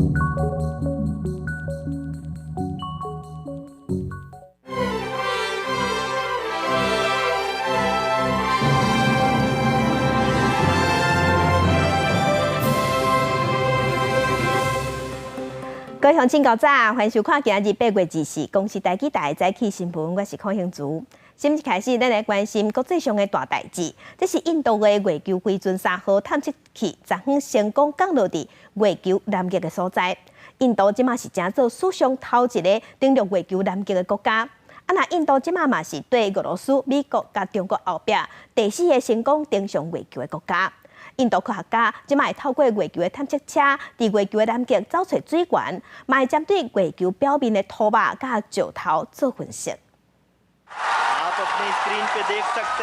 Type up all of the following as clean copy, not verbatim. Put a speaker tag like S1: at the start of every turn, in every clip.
S1: 各位鄉親較早，歡迎收看今日8月24公視台語台早起新聞，我是柯興竹。新聞開始，咱來關心國際上的大代誌。這是印度的月球飛船3號探測器，昨昏成功降落佇月球南極的所在。印度這馬是成做史上頭一个登陸月球南極的國家。啊，若印度這馬嘛是綴俄羅斯、美國佮中國後壁第四个成功登上月球的國家。印度科學家這馬會透過月球的探測車，佇月球的南極找揣水源，嘛會針對月球表面的土肉佮石頭做分析。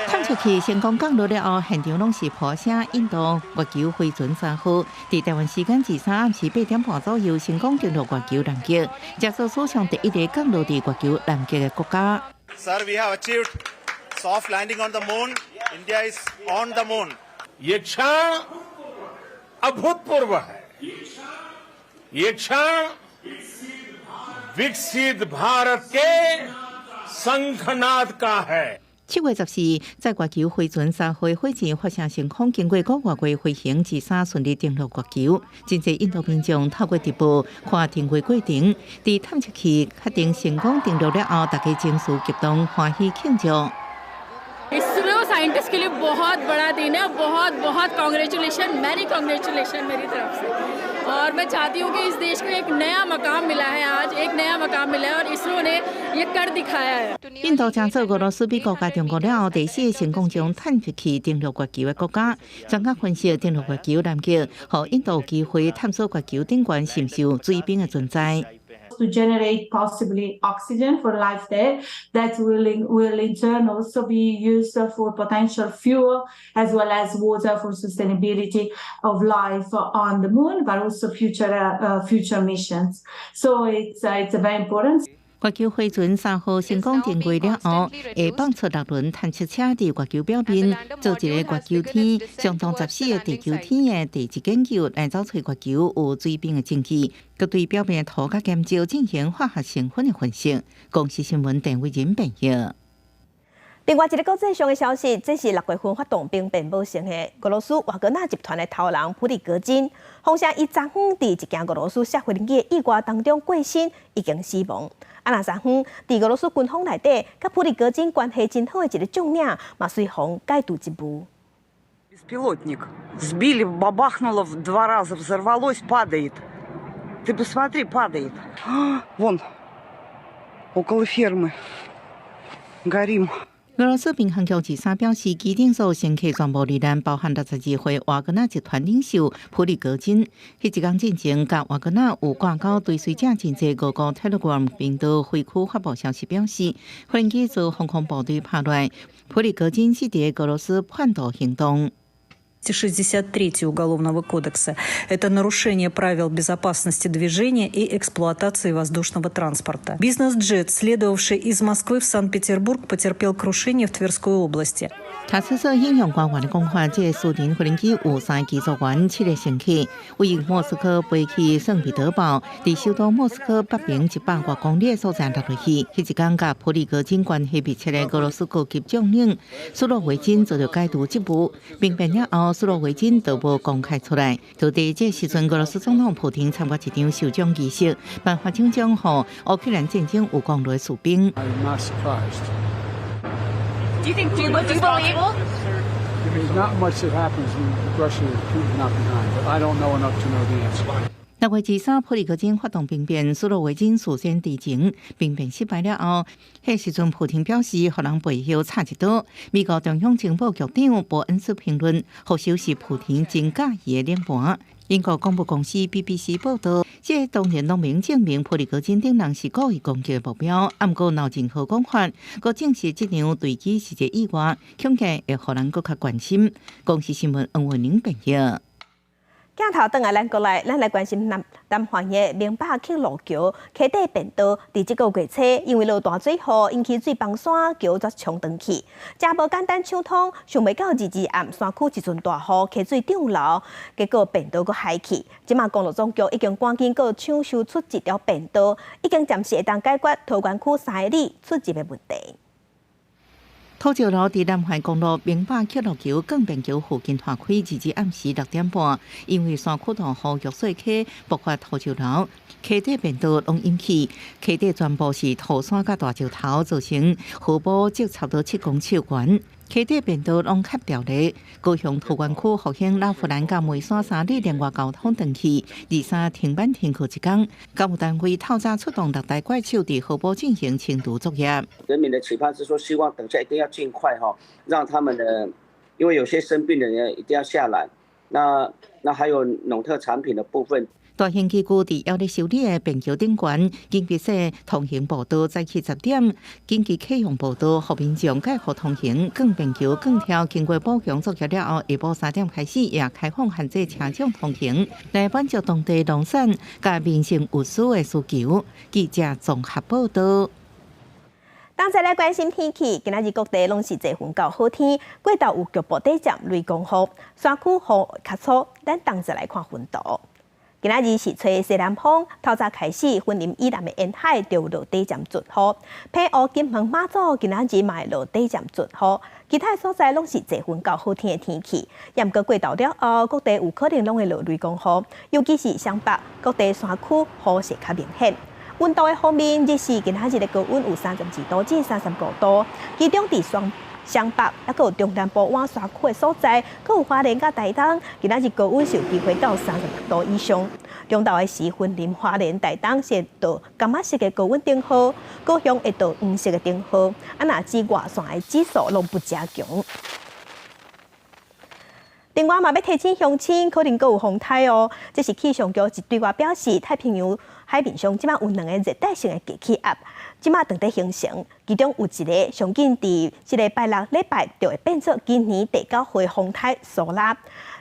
S2: 探測器成功降落了後，現場攏是破聲。印度月球飛船三號，佇台灣時間23暗時8點半左右成功登陸月球南極，這做史上第一个降落佇月球南極的國家。
S3: Sir, we have achieved soft landing on the moon. India is on the moon.
S4: ये क्षण अभूतपूर्व है, ये क्षण विकसित भारत के शंखनाद का है。
S2: 7月14，載月球飛船三號火箭發射升空，經過五個月飛行，23順利登陸月球。真濟印度民眾透過直播看登月過程，佇探測器確定成功登陸了後，大家情緒激動，歡喜慶祝。
S5: ISRO scientist के लिए बहुत बड़ा दिन है, बहुत बहुत congratulation, many congratulation मेरी तरफ से। और मैं चाहती हूँ कि इस देश को एक नया मकाम मिला है आज, एक नया मकाम मिला है और इसरो ने ये कर दिखाया है。
S2: 印度成做俄羅斯、美國佮中國了後第四個成功將探測器登陸月球的國家。專家分析，登陸月球南極，予印度有機會探索月球頂懸是毋是有水冰的存在。
S6: To generate possibly oxygen for life there that will in turn also be used for potential fuel as well as water for sustainability of life on the moon, but also future missions. So it's very important.
S2: 月球飛船三號成功登月了後，會放出六輪探測車佇月球表面做一个月球天，相當14个地球天的地質研究，來找揣月球有水冰的證據，閣對表面土佮岩石進行化學成分的分析。公視新聞鄧偉仁編譯。
S1: 另外一个國際上的消息，這是6月份發動兵變謀成的俄羅斯瓦格納集團的頭人普里戈金，風聲伊昨昏佇一架俄羅斯社飛機的意外當中過身，已經死亡。啊，若昨昏佇俄羅斯軍方內底，佮普里戈金關係真好的一个將領，嘛隨予解除職務。
S7: Беспилотник сбили, бабахнуло в два раза, взорвалось, падает. Ты посмотри, падает. Вон, около фермы. Горим.
S2: 俄羅斯民航局23表示，機頂所有乘客全部罹難，包含62歲瓦格納集團領袖普里戈金。彼一工進前，佮瓦格納有掛鈎追隨者真濟俄國 Telegram 頻道廢區發布消息表示，飛機遭防空部隊拍落，普里戈金是佇俄羅斯叛徒行動。
S8: 63 Уголовного кодекса. Это нарушение правил безопасности движения и эксплуатации воздушного транспорта. Бизнес-джет, следовавший из Москвы в Санкт-Петербург, потерпел крушение в Тверской области.
S2: 塔斯社引用官員的講法，這个私人飛機有三个機組員、七个乘客，為莫斯科飛去聖彼得堡，佇首都莫斯科北邊100外公里的所在落落去。彼一工佮普里戈金關係密切的俄羅斯高級將領蘇洛維金遭著解除職務，兵變了後，蘇洛維金都無公開出來。就佇這時陣，俄羅斯總統普丁參加一場授獎儀式，頒發獎章予烏克蘭戰爭有功勞的士兵。
S9: Do you think, do you believe?
S10: There's not much that happens in Russia with Putin not behind, but I don't know enough to know the answer.
S2: 6月23，普里戈金發動兵變，蘇洛維金事先知情，兵變失敗了後，彼時陣普丁表示，予人背後插一刀。美國中央情報局長伯恩斯評論，禍首是普丁真佮意的冷盤。英國廣播公司 BBC 報道，這當然攏明證明普里戈金等人是故意攻擊的目標。毋過，若有任何講法，閣證實這場墜機是一個意外，恐驚會予人閣較關心。公視新聞黃文玲編譯。
S1: 鏡頭轉來咱國內，咱來關心南南韓的明北客路橋溪底便道，佇這個月初，因為落大水雨，引起水崩山橋煞沖斷去，誠無簡單搶通，想袂到22暗山區一陣大雨，溪水漲流，結果便道閣害去。這馬公路總局已經趕緊閣搶修出一條便道，已經暫時會當解決桃園區3里出入的問題。
S2: 土石流佇南環公路明霸客路橋鋼便橋附近拖開，22暗時6點半，因為山區大雨玉水溪爆發土石流，溪底便道攏淹去，溪底全部是土山佮大石頭，造成河坡積差不多7公尺懸。溪底便道攏卡掉咧。高雄桃園區復興老富蘭佮梅山3里連外交通斷去，23停班停課一工。交務單位透早出動六台怪手佇河坡進行清除作業。
S11: 人民的期盼是說，希望等下一定要盡快哈，讓他們的，因為有些生病的人一定要下來。那還有農特產品的部分。
S2: 大型機具佇猶咧修理的便橋頂懸，緊急設通行步道早起10點，緊急啟用步道，予民眾蓋予通行。鋼便橋鋼條經過補強作業了後，下晡3點開始也開放限制車種通行，來滿足當地農產佮民生運輸的需求。記者綜合報道。
S1: 當再來關心天氣，今仔日各地攏是濟雲到好天，過晝有局部短暫雷公雨，山區雨較粗。咱同齊來看雲圖。今仔日是吹西南風，透早開始，雲林以南的沿海就有落短暫陣雨，澎湖、金門、馬祖今仔日嘛會落短暫陣雨，其他所在攏是濟雲到好天的天氣。毋過過晝了後，各地有可能攏會落雷公雨，尤其是雙北各地山區雨勢較明顯。溫度的方面，日時今仔日的高溫有32度至35度，其中佇雙雙北，抑閣有中南部倚山區的所在，閣有花蓮佮台東，今仔日高溫是有機會到36度以上。中晝的時，雲林、花蓮、台東是到柑仔色的高溫燈號，高雄會到黃色的燈號。啊，若紫外線的指數攏不誠強。另外嘛，欲提醒鄉親，可能閣有風颱哦。這是氣象局一對外表示，太平洋海面上這馬有兩个熱帶性的低氣壓，這馬正佇形成，其中有一个上緊佇這个拜六禮拜就會變做今年第九號的風颱蘇拉。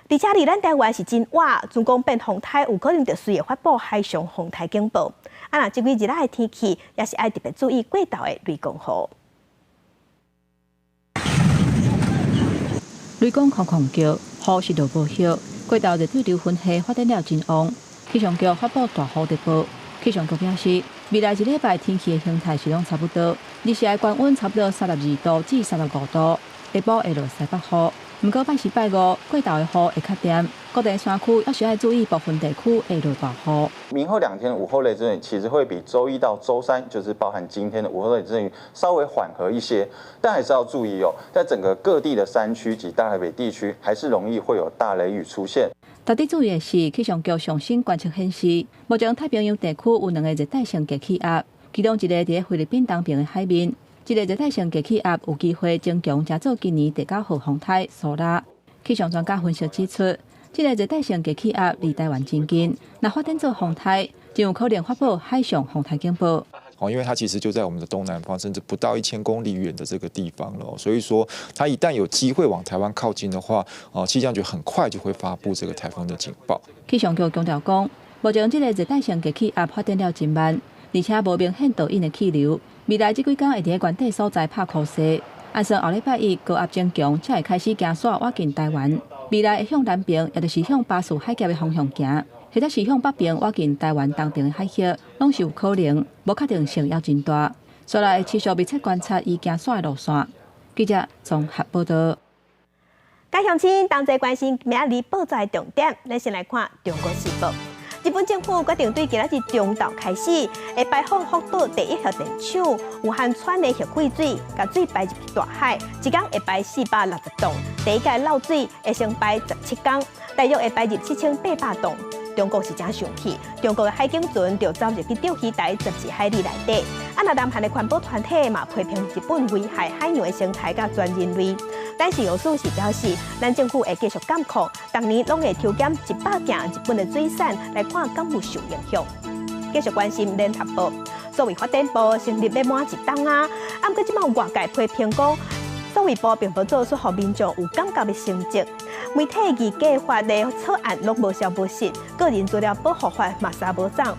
S1: 而且離咱台灣是真倚，準講變風颱有可能就隨會發布海上風颱警報。啊，若這幾日來的天氣，也是愛特別注意過晝的雷公雨。
S12: 雷公空空叫，雨是落無歇，過晝熱對流雲系發展了真旺，氣象局發布大雨特報。氣象局表示，未來一禮拜天氣的形態是攏差不多，日時的高溫差不多32度至35度，下晡會落西北雨。毋過拜四、拜五過晝的雨會較恬，各地山區猶是愛注意部分地區會落大雨。
S13: 明後兩天午後雷陣雨其實會比週一到週三，就是包含今天的午後雷陣雨稍微緩和一些，但還是要注意哦，在整個各地的山區及大台北地區，還是容易會有大雷雨出現。
S12: 值得注意的是，氣象局上新觀測顯示，目前太平洋地區有兩个熱帶性低氣壓，其中一个佇菲律賓東邊的海面。這个熱帶性低氣壓有機會增強，成做今年第九號風颱蘇拉。氣象專家分析指出，這个熱帶性低氣壓離台灣真近，若發展做風颱，就有可能發布海上風颱警報。
S14: 哦，因為它其實就在我們的東南方，甚至不到1000公里遠的這個地方了，所以說它一旦有機會往台灣靠近的話，哦，氣象局很快就會發布這個颱風的警報。
S12: 氣象局強調講，目前這个熱帶性低氣壓發展了真慢，而且無明顯導引的氣流。未來這幾工會佇原底所在拍箍勢，按算後禮拜一高壓增強，才會開始行徙倚近台灣。未來會向南邊，也就是向巴士海峽的方向行，或者是向北邊倚近台灣東邊的海域，攏是有可能，無確定性猶真大。所以會持續密切觀察伊行徙的路線。記者綜合報道。
S1: 各鄉親同齊關心明仔日報紙的重點，咱先來看《中國時報》。日本政府決定對今仔日中晝開始，會排放福島第一核電廠有含氚的核廢水，共水排入去大海，一工會排460噸。第一屆漏水會先排17工，大約會排入7800噸。中國是誠生氣，中國的海警船就走入去釣魚台12海里內底。啊，若南韓的環保團體嘛批評日本危害海洋的生態佮全人類。但是有事是表示，咱政府會繼續監控，逐年攏會抽檢100件日本的水產來看敢有受影響。繼續關心聯合報，數位發展部成立欲滿一冬啊，啊，毋過這馬外界批評講，數作為部並無做出予民眾有感覺的成績，媒體議計法的草案攏無消無息，個人資料保護法嘛三無漲。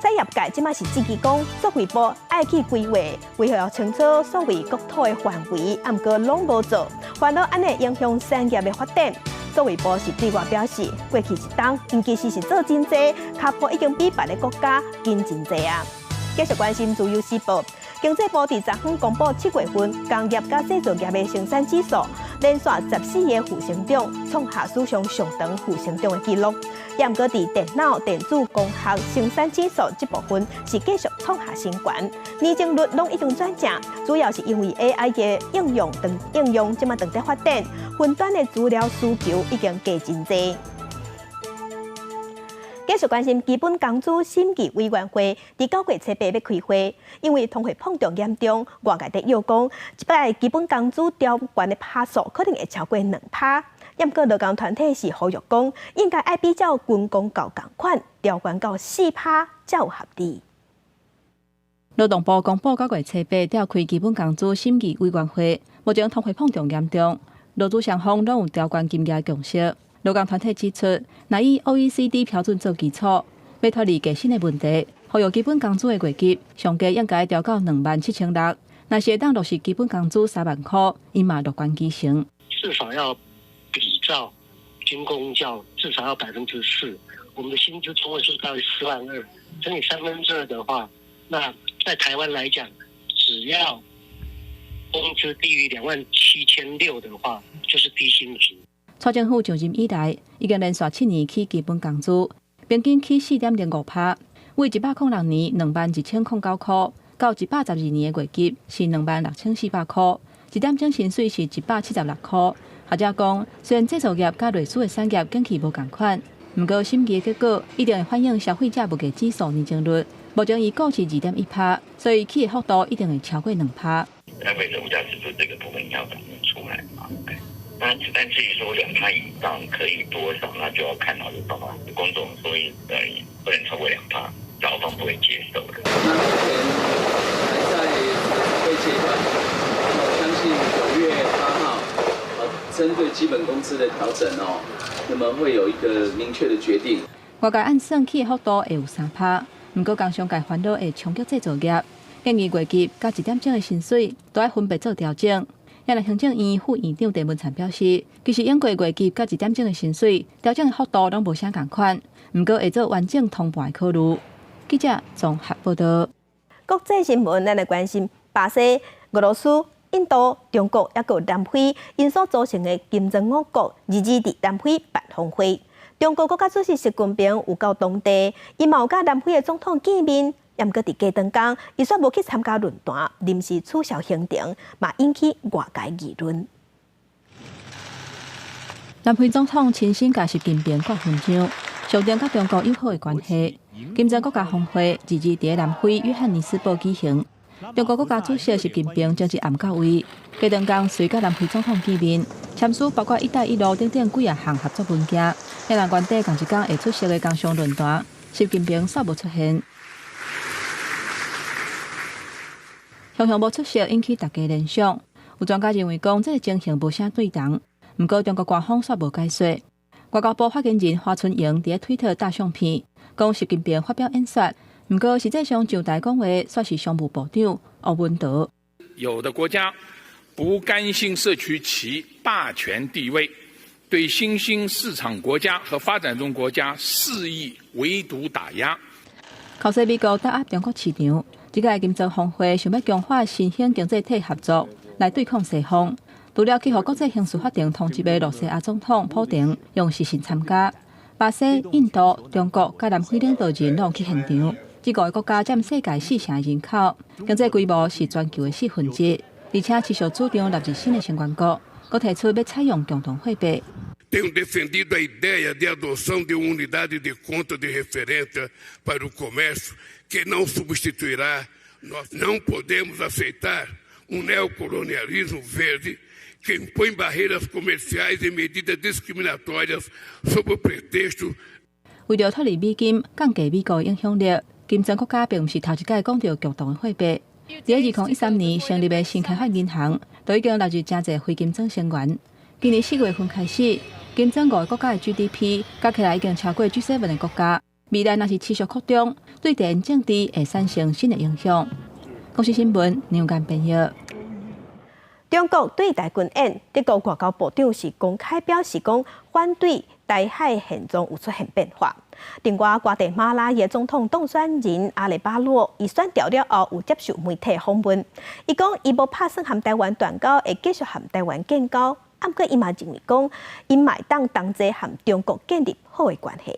S1: 產業界這馬是質疑講，作為部愛去規劃，規劃清楚所謂國土的範圍，啊，毋過攏無做，反而按呢影響產業的發展。作為部是對外表示，過去一冬，𪜶其實是做真濟，跤步已經比別的國家緊真濟啊。繼續關心自由時報，經濟部佇昨昏公布7月份工業佮製造業的生產指數，連續14個負成長，創下史上上長負成長的紀錄。也毋過佇電腦、電子、光學生產指數這部分是繼續創下新高，年增率攏已經轉正，主要是因為 AI 的應用等應用這馬正佇發展，雲端的資料需求已經加真濟。繼續關心基本工資審議委員會，佇9月7日欲開會，因為通貨膨脹嚴重，外界佇臆講，這擺基本工資調懸的趴數可能會超過2%。毋過勞工團體是呼籲講，應該愛比照軍公教仝款，調懸到4%才有合理。
S12: 勞動部公布9月7日召開基本工資審議委員會，目前通貨膨脹嚴重，勞資雙方攏有調懸金額共識。勞工團體指出，若以 OECD 標準做基礎，欲脫離低薪的問題，呼籲基本工資的月給上低應該調到27,600。若是會當落實基本工資3萬箍，𪜶嘛樂觀其成。
S15: 至少要比照軍公教，至少要4%。我們的薪資中位數大約4萬2，乘以2/3的話，那在台灣來講，只要工資低於27,600的話，就是低薪族。
S12: 蔡政府上任以來，已經連續7年起基本工資，平均起4.05%，為106年22,009箍，到112年的月給是26,400箍，一點鐘薪水是176箍。學者講，雖然製造業佮類似的產業景氣無仝款，毋過審議的結果一定會反映消費者物價指數年增率，目前預估是2.1%，所以起的幅度一定會超過2%。
S16: 消費者物價指數這個部分要反映出來嘛？那但至於說2%以上可以多少，那就要看勞資雙方工作，所以不能超過2%，勞方不會接受的。
S17: 那目前還在籌備階段，我相信9月8號，針對基本工資的調整哦，那麼會有一個明確的決定。
S12: 外界按算起的幅度會有3%，毋過工商界煩惱會衝擊製造業，建議月給佮一點鐘的薪水都愛分別做調整。也來行政院副院長鄭文燦表示，其實應過月給佮一點鐘的薪水調整的幅度攏無啥仝款，毋過會做完整通盤的考慮。記者綜合報道。
S1: 國際新聞，咱來關心巴西、俄羅斯、印度、中國抑閣南非，𪜶所組成的金磚五國，日日佇南非辦峰會。中國國家主席習近平有到當地，伊嘛有佮南非的總統見面。毋過佇過當工，伊煞無去參加論壇，臨時取消行程，嘛引起外界議論。
S12: 南非總統親身共習近平掛勳章，象徵佮中國友好的關係。金磚國家峰會日日佇南非約翰尼斯堡舉行。中國國家主席習近平前一暗到位，過當工隨佮南非總統見面，簽署包括“一帶一路”等等幾仔項合作文件。彼人原底仝一工會出席的工商論壇，習近平煞無出現。雄雄無出席，引起大家聯想。有專家認為講，這个情形無啥對同。毋過中國官方煞無解說。外交部發言人華春瑩佇推特貼相片，講習近平發表演說，毋過實際上上台講話，煞是商務部長吳文濤。
S18: 有的國家不甘心失去其霸權地位，對新興市場國家和發展中國家肆意圍堵打壓。
S12: 口說美國打壓中國市場，這屆金磚峰會想欲強化新興經濟體合作來對抗西方。除了去予國際刑事法庭通緝的羅西亞總統普丁用視訊參加，巴西、印度、中國佮南非領導人攏去現場。這五个國家佔世界4成人口，經濟規模是全球的1/4，而且持續主張納入新的成員國，閣提出欲採用共同貨幣。
S19: Tenho defendido a ideia de adoção de uma unidade de conta de referência para o comércio que não substituirá. Nós não podemos aceitar um neocolonialismo verde que impõe barreiras comerciais e medidas discriminatórias sob o pretexto.
S12: 為著脫離美金，降低美國影響力，金磚國家並毋是頭一擺講著共同的貨幣。佇2013年成立的新開發銀行，就已經納入誠濟非金磚成員。今年4月份開始，金磚五个國家的 GDP 加起來已經超過 G7 的國家。未來若是持續擴張，對地緣政治會產生新的影響。公視新聞梁間編譯。
S1: 中國對台軍演，德國外交部長是公開表示講反對台海現狀有出現變化。另外，瓜地馬拉的總統當選人阿雷巴洛，伊選著了後有接受媒體訪問，伊講伊無拍算和台灣斷交，會繼續和台灣建交。毋過伊嘛認為講，𪜶嘛會當同齊和中國建立好的關係。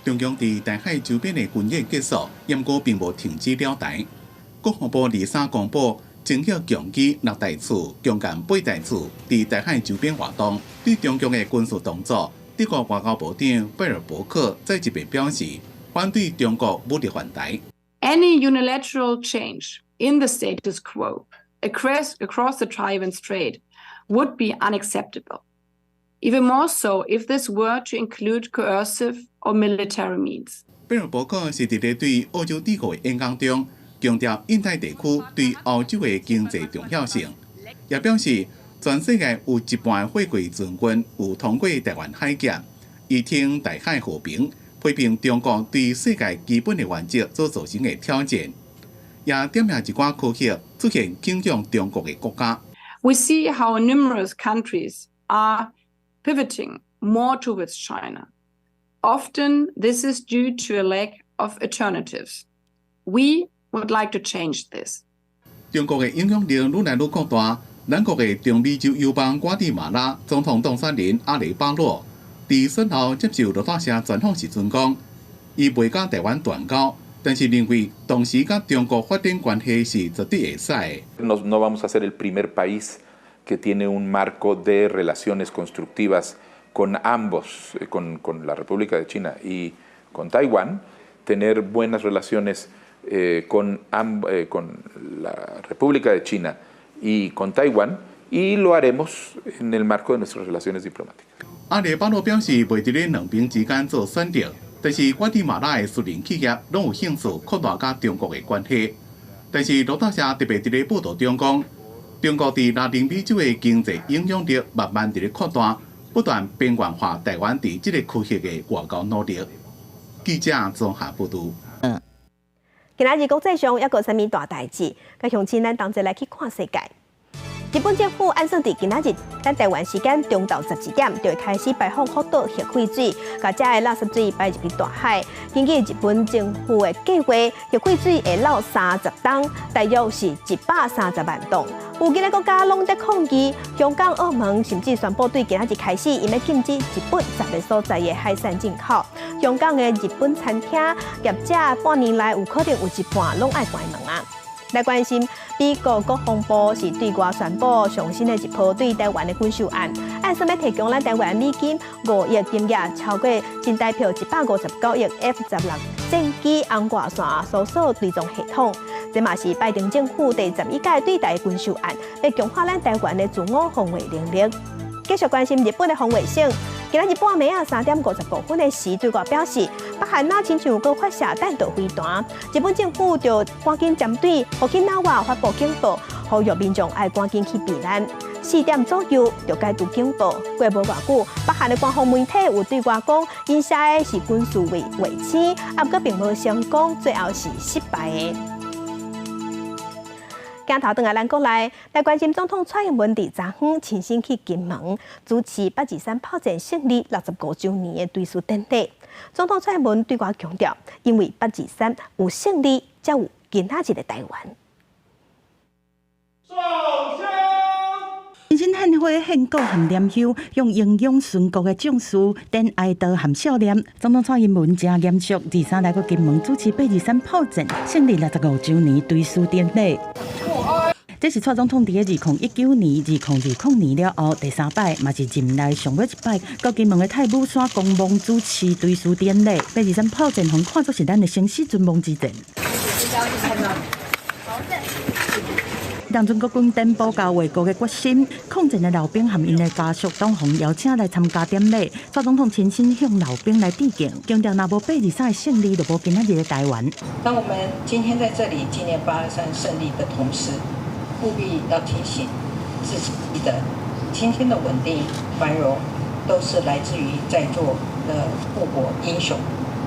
S20: 中共佇台海周邊的軍演結束，毋過並無停止撩台。國防部23公布，偵測強機六台次、強艦八台次佇台海周邊活動，對中共的軍事動作，德國外交部長貝爾伯克再一遍表示，反對中國武力犯台。
S21: Any unilateral change in the status quo across the Taiwan Strait would be unacceptable. Even more so if this were to include coercive or military means.
S20: 貝爾伯克是佇咧對澳洲智庫的演講中，強調印太地區對歐洲的經濟重要性，也表示全世界有一半的貨櫃船運有通過台灣海峽，伊挺台海和平，批評中國對世界基本的原則所造成的挑戰，也點名一寡區域出現傾向中國的國家。
S21: We see how numerous countries are pivoting more towards China. Often this is due to a lack of alternatives. We would like to change this.
S20: 中國的影響力愈來愈擴大。咱國的中美洲友邦瓜地馬拉總統當選人阿雷巴洛，佇選後接受路透社專訪時陣講，伊袂佮台灣斷交，但是認為同時佮中國發展關係是絕對會使的。
S22: No, no vamos a ser el primer país que tiene un marco de relaciones constructivas con ambos, con la República de China y con Taiwán, tener buenas relaciones con la República de China y con Taiwán, y lo haremos en el marco de nuestras relaciones diplomáticas.
S20: 阿雷巴洛表示，袂佇咧兩邊之間做選擇，但是瓜地馬拉的私人企業攏有興趣擴大佮中國的關係。但是路透社特別佇咧報道中講，中國佇拉丁美洲的經濟影響力慢慢佇咧擴大，不斷邊緣化台灣佇這个區域的外交努力。記者綜合報道。
S1: 今仔日國際上猶閣有啥物大代誌？佮鄉親咱同齊來去看世界。日本政府按算佇今仔日，咱台灣時間中晝12點就會開始排放福島核廢水，共遮的垃圾水排入去大海。根據日本政府的計劃，核廢水會漏30噸，大約是130萬噸。附近的國家攏在抗議，香港、澳門甚至宣布對今仔日開始，𪜶欲禁止日本10个所在的海產進口。香港的日本餐廳業者半年內有可能有一半攏愛關門啊！來關心，美國國防部是對外宣布上新的一波對台灣的軍售案，按算欲提供咱台灣美金5億金額，超過新台票159億 F-16戰機紅外線搜索追蹤系統。這嘛是拜登政府第11屆對台軍售案，欲強化咱台灣的自我防衛能力。繼續關心日本的防衛省，今仔日半暝仔3點55分的時，對外表示，北韓若親像閣發射彈道飛彈，日本政府就趕緊針對沖繩發布警報，呼籲民眾愛趕緊去避難。4點左右就解除警報。過無偌久，北韓的官方媒體有對外講，𪜶射的是軍事衛星，啊，毋過並無成功，最後是失敗的。鏡頭轉來咱國內，來關心總統蔡英文佇昨昏親身去金門主持八二三炮戰勝利65週年的追思典禮。總統蔡英文對外強調，因為八二三有勝利，才有今仔日的台灣。
S2: 親身獻花獻果和念香，向英勇殉國的將士典哀悼和悼念。總統蔡英文誠嚴肅，23來到金門主持八二三炮戰勝利65週年追思典禮。這是蔡總統佇2019年、2020年了後第三擺，嘛是任內上尾一擺，到金門的太武山公墓主持追思典禮。八二三炮戰，予看作是咱的生死存亡之戰。當陣國軍登報交衛國的決心，抗戰的老兵和𪜶的家屬都予邀請來參加典禮。蔡總統親身向老兵來致敬，強調若無八二三的勝利，就無今仔日的台灣。
S23: 當我們今天在這裡紀念八二三勝利的同時，
S3: 務必要提醒自己的，今天的穩定繁榮，都是來自於在座的護國英雄，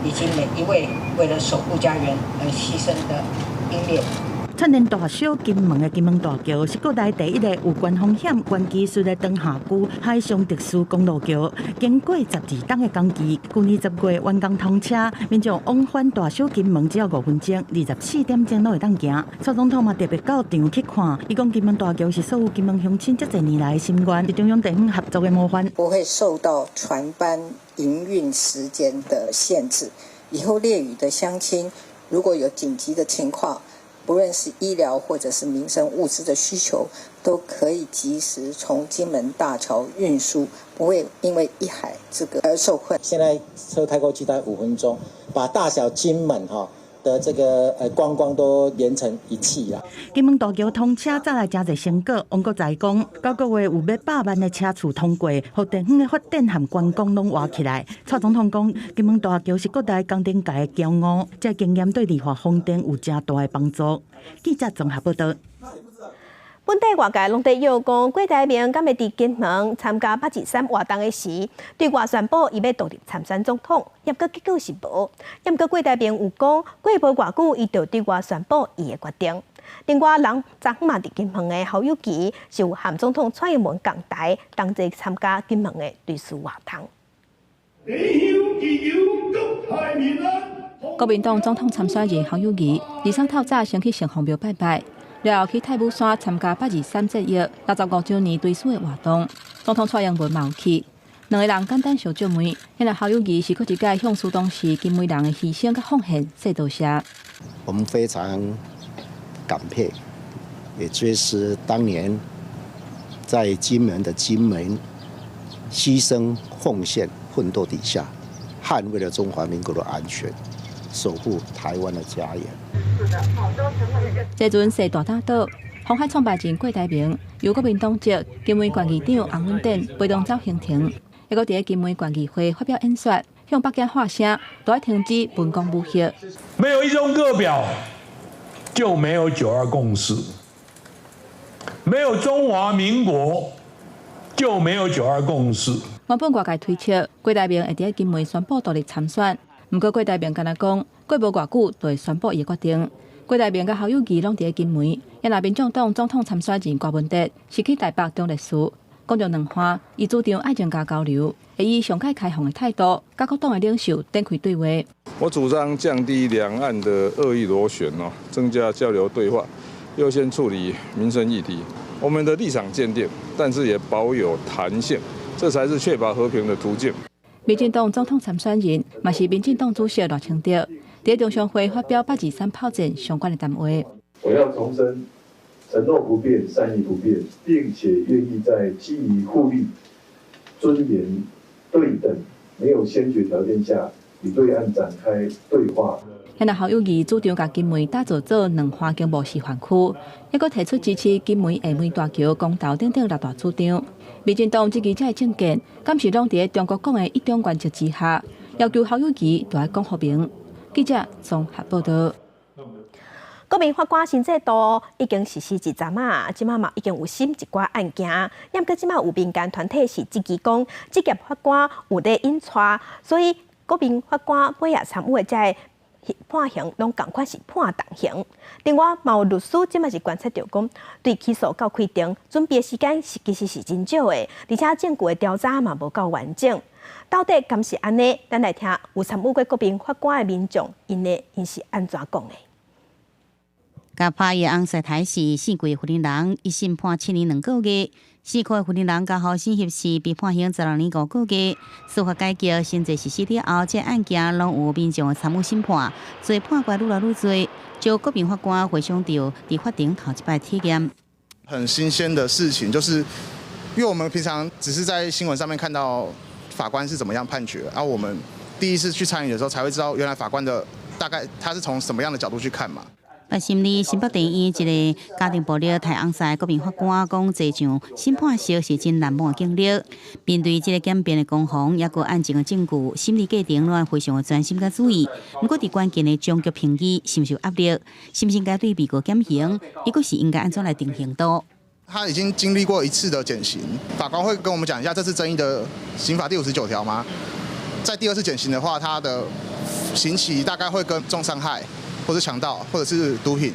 S3: 以及每一位為了守護家園而犧牲的英烈。
S4: 串聯大小金門的金門大橋是國內第一个有懸風險、懸技術的長廈距海上特殊公路橋，經過12冬的工期，舊年10月完工通車，民眾往返大小金門只要5分鐘，24點鐘攏會當行。蔡總統嘛特別到場去看，伊講金門大橋是所有金門鄉親這濟年來的心願，是中央地方合作的模範。
S23: 不會受到船班營運時間的限制，以後烈嶼的鄉親如果有緊急的情況，不論是醫療或者是民生物資的需求，都可以及時從金門大橋運輸，不會因為一海之隔而受困。
S24: 現在車開過去大概5分鐘，把大小金門哈的這個觀光都連成一氣啦。
S4: 金門大橋通車帶來誠濟成果，王國材講，9個月有欲百萬的車次通過，予地方的發展和觀光攏活起來。蔡總統講，金門大橋是國內工程界的驕傲，這個經驗對利華風電有誠大的幫助。記者綜合報道。
S1: 本地外界攏佇臆講，郭台銘敢會佇金門參加八二三活動的時，對外宣布伊欲獨立參選總統，毋過結果是無。毋過郭台銘有講，過無偌久，伊就對外宣布伊的決定。另外，人昨昏嘛佇金門的侯友宜是有和總統蔡英文仝台，同齊參加金門的追思活動。
S12: 國民黨總統參選人侯友宜，23透早先去城隍廟拜拜。了後去太武山參加八二三戰役65週年追思的活動，總統蔡英文嘛有去，兩个人簡單相借問，彼個侯友宜是閣一擺向當時金門人的犧牲佮奉獻說多謝。
S25: 我們非常感佩，也追思當年在金門的金門犧牲奉獻奮鬥底下，捍衛了中華民國的安全，守護台灣的家園。
S12: 這陣踅大膽島，鴻海創辦人郭台銘由國民黨籍金門縣議長洪文典陪同走行程，抑閣佇金門縣議會發表演說，向北京喊聲，著愛停止文攻武嚇。
S26: 沒有一中各表，就沒有九二共識；沒有中華民國，就沒有九二共識。
S12: 原本外界推測郭台銘會佇金門宣布獨立參選，毋過郭台銘敢若講，過無偌久就會宣布伊的決定。郭台銘佮侯友宜攏佇金門，抑若民眾黨總統參選人柯文哲是去台北中壢市，講著兩岸，伊主張愛增加交流，會以上蓋開放的態度，佮各黨的領袖展開對話。
S27: 我主張降低兩岸的惡意螺旋哦，增加交流對話，優先處理民生議題。我們的立場堅定，但是也保有彈性，這才是確保和平的途徑。
S12: 民進黨總統參選人，嘛是民進黨主席賴清德，佇中常會發表八二三炮戰相關的談話。
S28: 我要重申，承諾不變，善意不變，並且願意在基於互利、尊嚴、對等、沒有先決條件下，與對岸展開對話。
S12: 現在侯友宜主張共金門打造做兩岸經貿示範區，抑閣提出支持金門廈門大橋公投等等六大主張。民進黨這支這个政見，敢是攏佇中國講的一中原則之下，要求侯友宜著愛講和平。記者綜合報道。
S1: 國民法官新制度已經實施一陣啊，這馬嘛已經有審一寡案件，毋過這馬有民間團體是質疑講，職業法官有咧引掣，所以國民法官尾仔參與的這个判刑攏仝款是判重刑。另外，嘛有律師這馬是觀察著講，對起訴到開庭準備的時間是其實是真少的，而且證據的調查嘛無夠完整。到底敢是按呢？咱來聽有參與過國民法官的民眾，𪜶是按怎講的？
S29: 共拍伊翁婿刣死四歲雲林人，一審判7年2個月；四箍雲林人共予生翕死，被判刑16年5個月。司法改革新制實施了後，這案件攏有民眾參與審判，所以判決愈來愈濟。就國民法官回想著佇法庭頭一擺體驗，
S30: 很新鮮的事情，就是因為我們平常只是在新聞上面看到法官是怎麼樣判決，而我們第一次去參與的時候，才會知道原來法官的大概他是從什麼樣的角度去看嘛。
S29: 但審理新北地院一个家庭暴力刣翁婿國民法官講，坐上審判席是真難忘的經歷。面對這个檢辯的攻防，抑閣案情的證據，審理過程攏非常的專心佮注意。毋過佇關鍵的終局評議，承受壓力，是毋是應該對被告減刑？抑閣是應該按怎來定刑度？
S30: 他已經經歷過一次的減刑，法官會跟我們講一下這次爭議的刑法第59條嗎？在第二次減刑的話，他的刑期大概會跟重傷害，或者強盜，或者是毒品。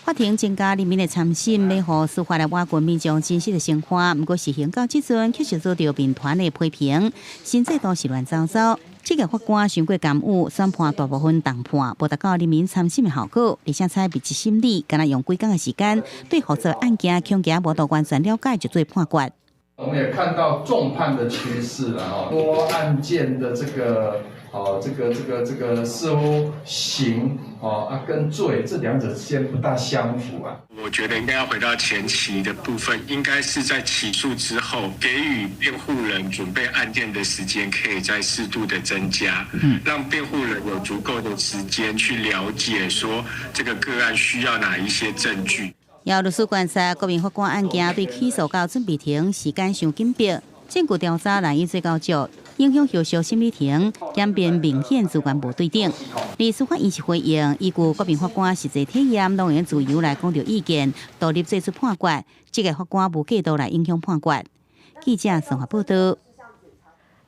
S29: 法庭增加人民的參審，欲予司法來倚近民眾真實的生活。毋過實行到這陣，卻是遭著民團的批評，新制度是亂糟糟。這個法官傷過甘有，宣判大部分重判，無達到人民參審的效果，而且採密集審理，干焦用幾工的時間，對複雜案件恐驚無度完全了解就做判決。
S5: 我們也看到重判的趨勢了，哈，多案件的這個。哦，這個似乎刑哦啊跟罪這兩者之間不大相符啊。
S6: 我覺得應該要回到前期的部分，應該是在起訴之後，給予辯護人準備案件的時間可以再適度的增加，讓辯護人有足夠的時間去了解說這個個案需要哪一些證據。
S29: 有律師觀察，國民法官案件對起訴到準備庭時間傷緊迫，證據調查難以做到足。影響後續審理庭，檢辯明顯資源無對等。而司法院是回應，依據國民法官實際體驗，攏會自由來講著意見，獨立做出判決。這個法官無過度來影響判決。記者綜合報道。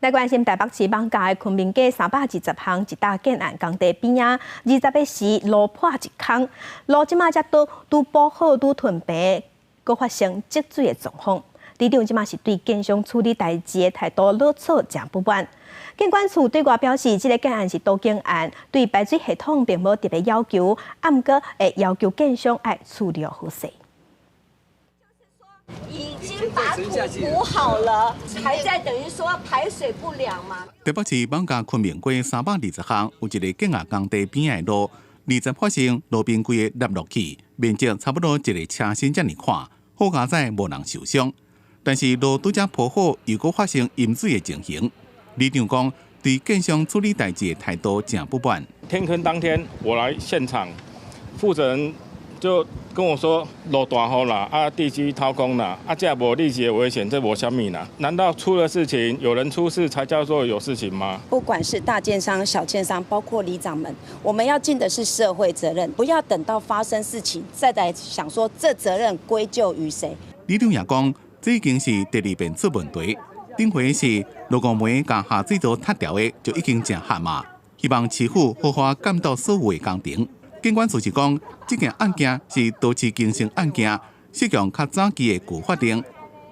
S1: 來關心台北市艋舺的昆明街320巷一棟建案工地邊仔，20日時路破一空，路這馬才拄拄補好，拄墘平，閣發生積水的狀況。里長這馬是對建商處理代誌的態度落錯誠不滿。建管處對外表示，這个建案是都更案，對排水系統並無特別要求，毋過會要求建商愛處理好勢。
S7: 已經把土補好了，還在等於說排水不良嗎？
S20: 台北市艋舺昆明街320巷有一个建案工地邊的路，20發生路邊規个凹落去，面積差不多一个車身遮爾寬，好佳哉無人受傷。但是路拄才鋪好，又閣發生淹水的情形。里長講，對建商處理代誌的態度誠不滿。
S8: 天坑當天，我來現場，負責人就跟我說落大雨啦，啊地基掏空啦，啊這無立即危險，這無啥物啦。難道出了事情，有人出事才叫做有事情嗎？
S9: 不管是大建商、小建商，包括里長們，我們要盡的是社會責任，不要等到發生事情再來想說這責任歸咎於誰。
S20: 里長也講，這已經是第二遍出問題。頂回是落五暝共下水道塌掉的，就已經誠合嘛。希望市府好好監督所有的工程。建管處是講，這件案件是都市更新案件，適用較早期的舊法令，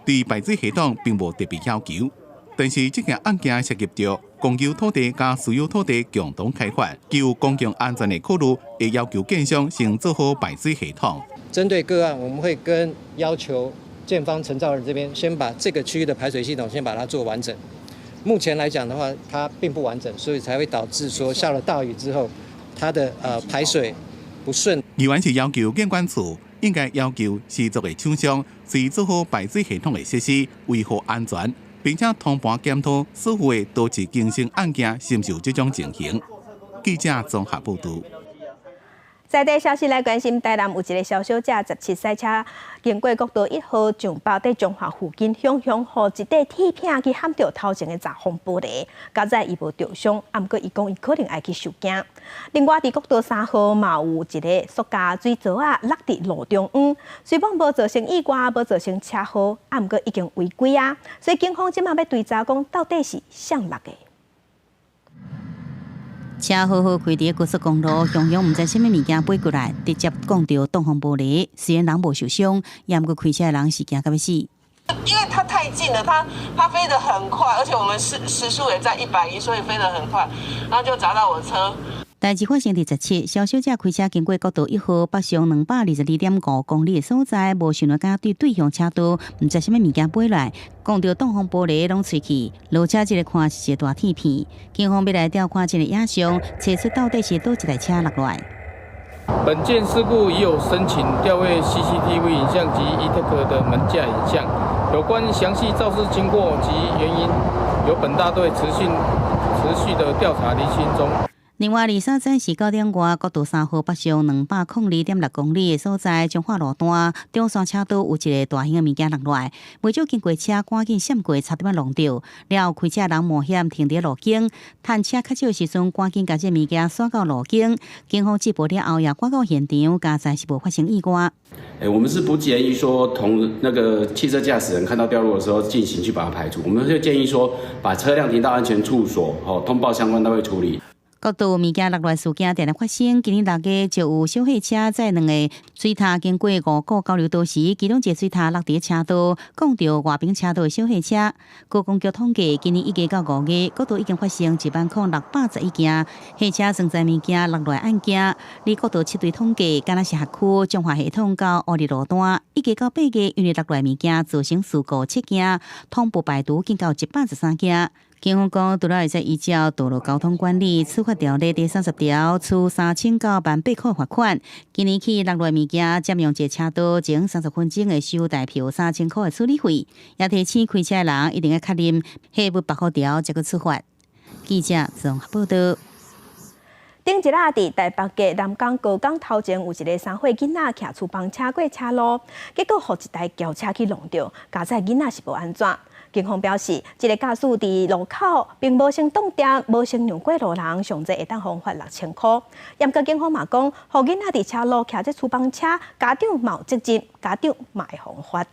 S20: 對排水系統並無特別要求。但是這件案件涉及著公有土地佮私有土地共同開發，基於公共安全的考慮，會要求建商先做好排水系統。
S10: 針對個案，我們會跟要求建方承造人這邊先把這個區域的排水系統先把它做完整。目前來講的話，它並不完整，所以才會導致說下了大雨之後，它的排水不順。
S20: 議員是要求建管處應該要求施作的廠商，須做好排水系統的設施，維護安全，並且通盤檢討所有的都市更新案件是毋是有這種情形。記者綜合報導。
S1: 在地消息來關心，台南有一个蕭小姐17駛車經過國道1號上北佇中華附近，雄雄予一塊鐵片去撼著頭前的閘風玻璃，佳哉伊無著傷，毋過伊講伊可能愛去受驚。另外，佇國道3號嘛有一个塑膠水槽仔落佇路中央，雖罔無造成意外，無造成車禍，毋過已經違規啊，所以警方這馬欲追查講到底是誰落的。
S29: 車好好開佇高速公路，雄雄毋知啥物物件飛過來，直接摃著擋風玻璃。雖然人無受傷，也毋過開車的人是驚甲欲死。
S11: 因為它太近了，它飛得很快，而且我們時速也在110，所以飛得很快，然後就砸到我車。
S29: 代誌發生佇17，蕭小姐開車經過國道1號北上222.5公里的所在，無想到敢對對向車道，毋知啥物物件飛來，摃著擋風玻璃攏碎去。落車這个看是一个大鐵片，警方欲來調看這个影像，查出到底是佗一台車落來。
S13: 本件事故已有申請調閱 CCTV 影像及 E-TAG 的門架影像，有關詳細肇事經過及原因，由本大隊持續的調查釐清中。
S29: 另外，23早時9點外，國道3號北上202.6公里的所在，彰化路段中山車道有一个大型的物件落來，袂少經過車趕緊閃過，差點仔挵著。了後開車人冒險停佇路肩，趁車較少時陣，趕緊共這物件徙到路肩。警方接報了後，也趕到現場，佳哉是無發生意外。
S2: 我們是不建議說同那個汽車駕駛人看到掉落的時候進行去把它排除，我們就建議說把車輛停到安全處所，通報相關單位處理。
S29: 國道物件落來事件定定發生，今年6月就有小貨車載兩个水塔經過五股交流道時，其中一个水塔落佇車道，摃著外邊車道的小貨車。高公局統計，今年1月到5月，國道已經發生10,611件貨車裝載物件落來案件。而國道七隊統計，敢若是轄區彰化系統到烏日路段，1月到8月，因為落來物件造成事故7件，通報排除經到113件。警方講，除了會使依照道路交通管理處罰條例第30條，處3000到18,000塊罰款。今年起落來物件佔用一个車道，前30分鐘會收代票3000塊的處理費。也提醒開車的人一定要確認貨物縛好條，才閣出發。記者綜合報道。
S1: 頂一仔佇台北嘅南港高港頭前有一个3歲囡仔騎粗磅車過車路，結果予一台轎車去挵著，佳哉囡仔是無按怎。警方表示，這个駕駛佇路口並無先擋定，無先讓過路人，上濟會當予罰6000塊。毋過警方嘛講，予囡仔佇車路騎這粗磅車，家長嘛有責任，家長嘛會予罰。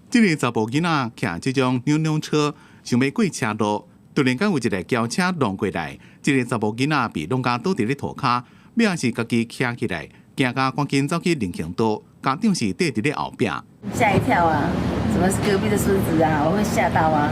S20: 這个查埔囡仔騎這種扭扭車，想欲過車路，突然間有一个轎車挵過來，這个查埔囡仔被挵甲倒佇咧塗跤，尾仔是家己徛起來，驚甲趕緊走去人行道，家長是綴佇咧後壁。
S3: 嚇一跳啊！怎麼是隔壁的孫子啊？我會嚇到啊！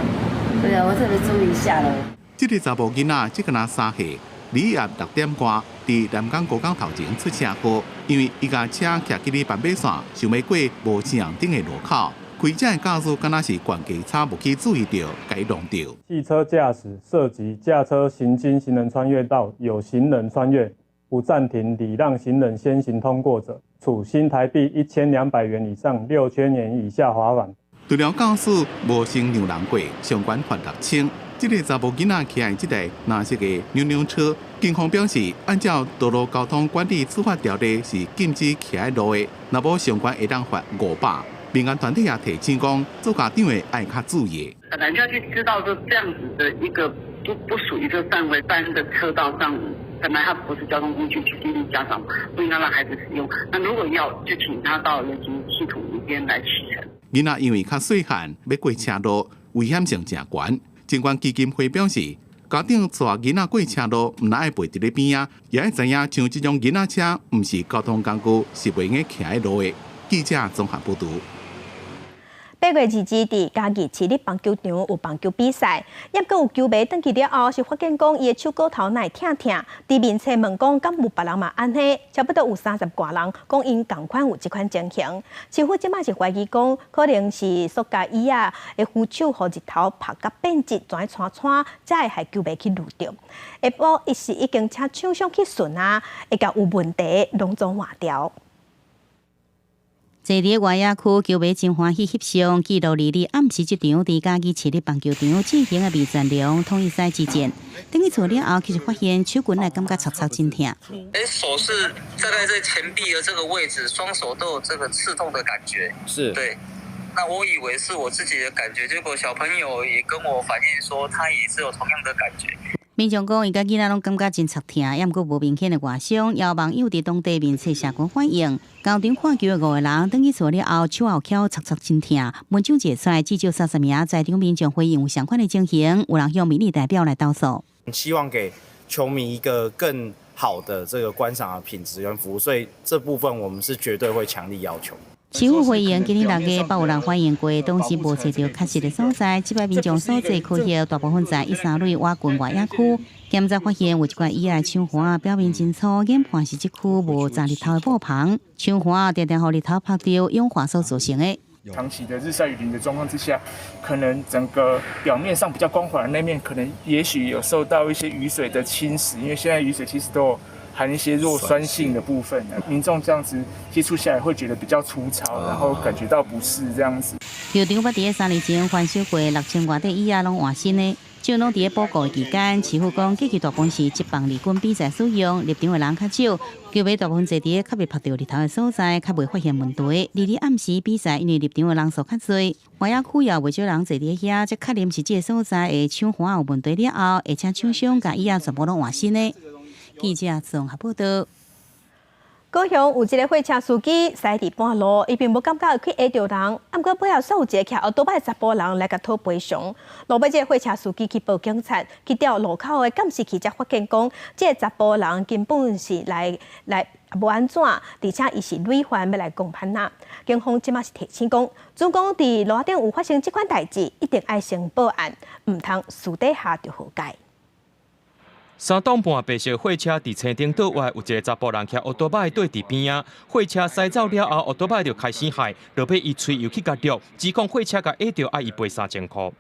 S3: 對啊，我特別注意一下咯。
S20: 這个查埔囡仔才敢若3歲，禮夜6點外，佇南港高港頭前出車禍，因為伊共車騎去咧斑馬線，想欲過無青紅燈的路口，開車的駕駛敢若是懸機差無去注意著，共伊挵著。
S14: 汽車駕駛涉及駕車行經行人穿越道，有行人穿越，不暫停禮讓行人先行通過者，處新台幣1200元以上6000元以下罰款。
S20: 除了駕駛無先讓人過，上懸罰6000。這个查埔囡仔騎的這台藍色的扭扭車，警方表示，按照道路交通管理處罰條例是禁止騎佇路的，若無上懸會當罰500。民間團體也提醒講，做家長的愛較注意。
S15: 本來就要去知道說這樣子的一個不屬於這個範圍般的車道上，本來它不是交通工具，去建議家長不應該讓孩子使用。那如果要，就請他到人行系統裡邊來騎乘。
S20: 囡仔因為較細漢，欲過車路，危險性誠懸。盡管基金會表示，家長帶囡仔過車路，毋但愛陪佇咧邊仔，也愛知影像這種囡仔車，毋是交通工具，是袂用騎佇路的。記者綜合報導。
S1: 8月22佇嘉義市立棒球場有棒球比賽，毋過有球迷轉去了後，是發現講伊的手趺頭哪會疼疼，佇面冊問講敢有別人嘛按呢，差不多有30外人講𪜶仝款有這款情形。市府這馬是懷疑講，可能是塑膠椅仔的扶手予日頭曬甲變質，全穿穿，才會害球迷去挵著。下晡伊是已經請廠商去巡啊，會共有問題攏總換掉。
S29: 坐佇外野區，球迷真歡喜翕相，記錄22暗時這場佇嘉義市立棒球場進行的味全龍統一賽之戰。轉去厝了後，其實發現手骨來感覺戳戳真疼。
S16: 手是站在這前臂的這個位置，雙手都有這個刺痛的感覺。
S17: 是。
S16: 對。那我以為是我自己的感覺，結果小朋友也跟我反映說，他也是有同樣的感覺。
S29: 民眾講，伊佮囡仔攏感覺真戳疼，猶毋過無明顯的外傷，猶網友佇當地面冊社群反映，球場看球的五個人，轉去厝了後，手後翹戳戳真疼。文章寫出來，至少30名在場民眾回應有相款的情形，有人向民意代表來投訴。
S17: 希望給球迷一個更好的這個觀賞的品質跟服務，所以這部分我們是絕對會強力要求。
S29: 市府回應，今年6月，捌有人反映過，當時無揣著確實的所在。這擺民眾所坐區域大部分在13壘倚近外野區，檢查發現有一塊椅仔牆環表面真粗，研判是這區無遮日頭的布棚，牆環定定予日頭曬著氧化所造成的。
S18: 長期的日曬雨淋的狀況之下，可能整個表面上比較光滑的那面，可能也許有受到一些雨水的侵蝕，因為現在雨水其實都有含一些弱酸性的部分，民眾這樣子接觸下來會覺得比較粗糙，然後感覺到不適這樣子。
S29: 球場捌佇咧3年前翻修過，6000外塊椅仔攏換新的。就攏佇咧報告的期間，市府講過去大部分是職棒二軍比賽使用，入場的人較少，球迷大部分坐佇咧較袂曝著日頭的所在，較袂發現問題。而咧暗時比賽，因為入場的人數較濟，外野區也有袂少人坐佇咧遐，才確認是這个所在的搶岸有問題了後，會請廠商共椅仔全部攏換新的。記者綜合報道。
S1: 高雄有一个貨車司機駛佇半路，伊並無感覺會去挨著人，毋過背後煞有一個騎歐多擺查埔人來共討賠償。路尾這个貨車司機去報警察，去調路口的監視器，才發現講，這个查埔人根本是來來無按怎，而且伊是累犯欲來講番仔。警方這馬是提醒講，如果佇路頂有發生這款代誌，一定愛先報案，毋通私底下就和解。
S4: 三棟半白色貨車佇青頂島外，有一个查埔人騎歐多擺對佇邊仔，貨車駛走了後，歐多擺就開始害，落尾伊吹油去共掠，指控貨車共挨著，愛伊賠3000箍。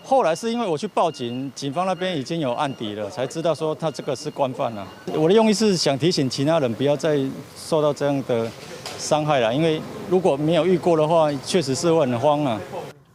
S19: 後來是因為我去報警，警方那邊已經有案底了，才知道說他這個是慣犯了。我的用意是想提醒其他人不要再受到這樣的傷害了，因為如果沒有遇過的話，確實是會很慌啊。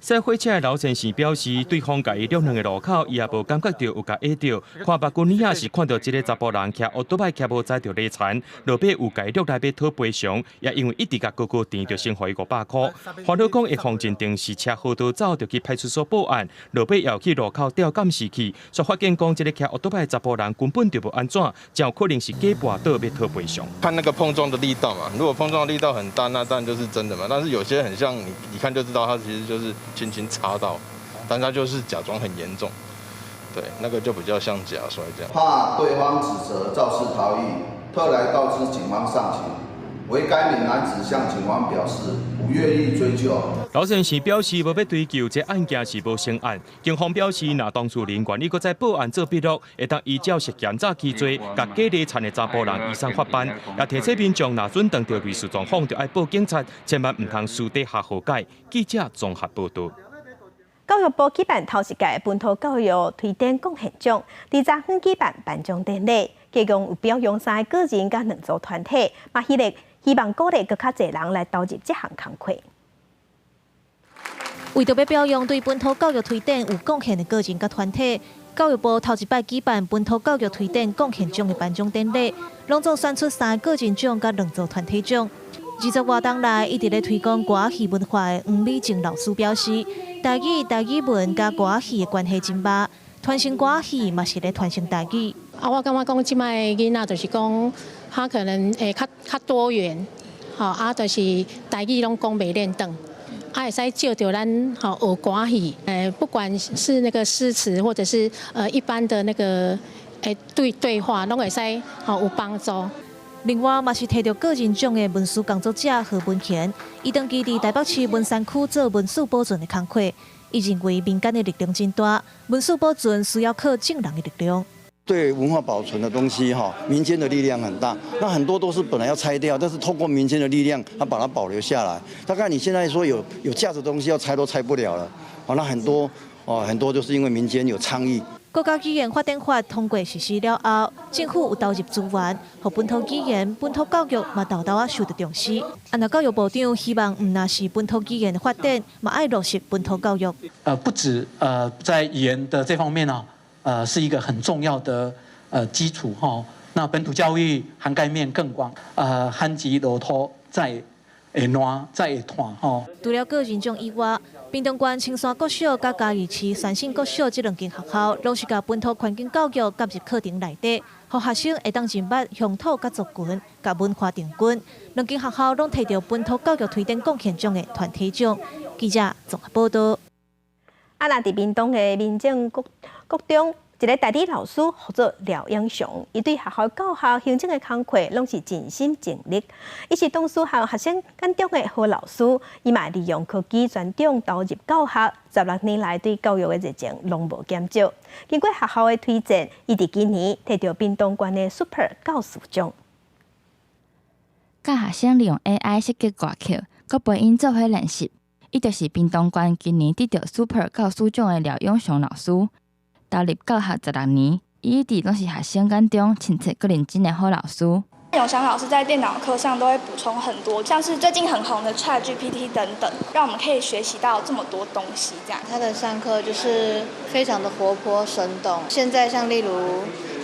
S4: 駛貨車的老先生表示，對方共伊掠兩个路口，伊也無感覺著有共挨著。看目睭耳仔是看著這个查埔人騎歐多擺騎無載著禮田，落尾有共伊掠來欲討賠償，也因為一直共高高墊，就先予伊500箍。煩惱講會予認定是車禍逃走，就去派出所報案。落尾又去路口調監視器，煞發現講這个騎歐多擺的查埔人根本就無按怎，真有可能是假跋倒欲討賠償。
S21: 看那個碰撞的力道嘛，如果碰撞的力道很大，那當然就是真的嘛。但是有些很像你，一看就知道，他其實就是。輕輕擦到，但他就是假裝很嚴重，對，那個就比較像假摔這樣。
S22: 怕對方指責肇事逃逸，特來告知警方上情，惟該名男子向警方表示不願意追究。
S4: 老先生表示無欲追究，這案件是無成案。警方表示，若當事人願意閣再報案做筆錄，會當依照涉嫌詐欺罪，共假禮田的查埔人移送法辦。也提醒民眾，若準碰著類似狀況，就愛報警察，千萬毋通私底下和解。記者綜合報道。
S1: 教育部舉辦頭一屆本土教育推展貢獻獎，佇昨昏舉辦頒獎典禮，共有表揚三个個人佮兩組團體，嘛希望鼓勵閣較濟人來投入這項工課。
S23: 為著欲表揚對本土教育推展有貢獻的個人佮團體，教育部頭一擺舉辦本土教育推展貢獻獎的頒獎典禮，攏總選出三个個人獎佮兩組團體獎。20外冬來一直咧推廣歌仔戲文化的黃美靜老師表示，台語、台語文佮歌仔戲的關係真密，傳承歌仔戲嘛是咧傳承台語。
S24: 啊，我感覺講這擺的囡仔就是講，他可能會較較多元，吼啊，就是台語攏講袂輪轉。啊，會使借著咱吼學歌戲，不管是那個詩詞，或者是一般的那個對對話，攏會使吼有幫助。
S23: 另外，嘛是提著個人獎的文史工作者何文賢，伊長期佇台北市文山區做文史保存的工課。伊認為民間的力量真大，文史保存需要靠眾人的力量。
S25: 對文化保存的東西，哈，民間的力量很大。那很多都是本來要拆掉，但是透過民間的力量，他把它保留下來。大概你現在說有價值的東西要拆都拆不了了。哦，那很多哦，很多就是因為民間有倡議。
S23: 國家語言發展法通過實施了後，政府有投入資源，予本土語言、本土教育嘛，沓沓仔受到重視。啊，若教育部長希望，毋但是本土語言的發展，嘛愛落實本土教育。
S26: 不止在語言的這方面呢，是一個很重要的基礎哈。那本土教育涵蓋面更廣，旱季落土才會爛，才會湠吼。
S23: 除了個人獎以外，屏東縣青山國小佮嘉義市三省國小這兩間學校，攏是共本土環境教育納入課程內底，予學生會當認捌鄉土佮族群、佮文化定根。兩間學校攏提著本土教育推展貢獻獎的團體獎。記者綜合報道。
S1: 啊，若佇屏東的民政國國中，一个代理老師號做廖英雄，伊對學校教學行政的工課攏是盡心盡力。伊是當時學學生眼中的好老師，伊嘛利用科技專長投入教學，16年來對教育的熱情攏無減少。經過學校的推薦，伊佇今年提著屏東縣的 Super 教師獎。
S27: 教學生利用 AI 設計歌曲，閣陪𪜶做伙練習。伊就是屏東縣今年得著 Super 教師獎的廖永雄老師。投入教學16年，伊一直攏是學生眼中親切閣認真的好老師。
S5: 永祥老師在電腦課上都會補充很多，像是最近很紅的 ChatGPT 等等，讓我們可以學習到這麼多東西。這樣，
S6: 他的上課就是非常的活潑生動。現在像例如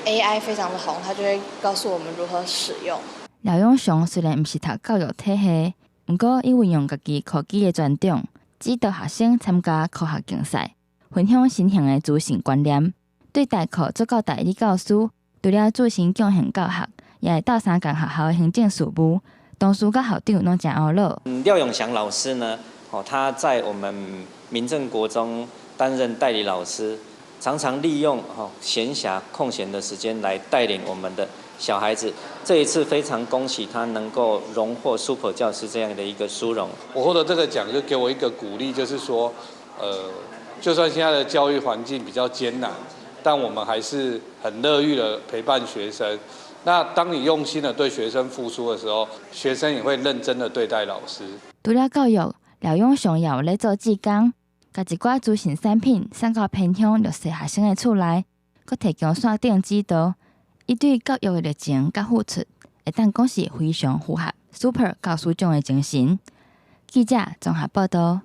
S6: AI 非常的紅，他就會告訴我們如何使用。
S27: 廖永祥雖然毋是讀教育體系，毋過伊運用家己科技的專長，指導學生參加科學競賽，分享新型的資訊觀念，對代課做到代理教師，除了自身貢獻教學，也會鬥相共學校的行政事務，同事佮校長攏誠懊惱。
S7: 廖永祥老師呢，他在我們民政國中擔任代理老師，常常利用閒暇空閒的時間來帶領我們的小孩子。這一次非常恭喜他能夠榮獲 Super 教師這樣的一個殊榮。
S8: 我獲得這個獎就給我一個鼓勵，就是說，就算現在的教育環境比較艱難，但我們還是很樂意的陪伴學生。那當你用心的對學生付出的時候，學生也會認真的對待老師。
S27: 除了教育，廖永祥也有咧做志工，共一寡資訊產品送到偏鄉弱勢學生的厝內，閣提供線頂指導。伊對教育的熱情佮付出，會當講是非常符合 Super 教師獎的精神。記者綜合報道。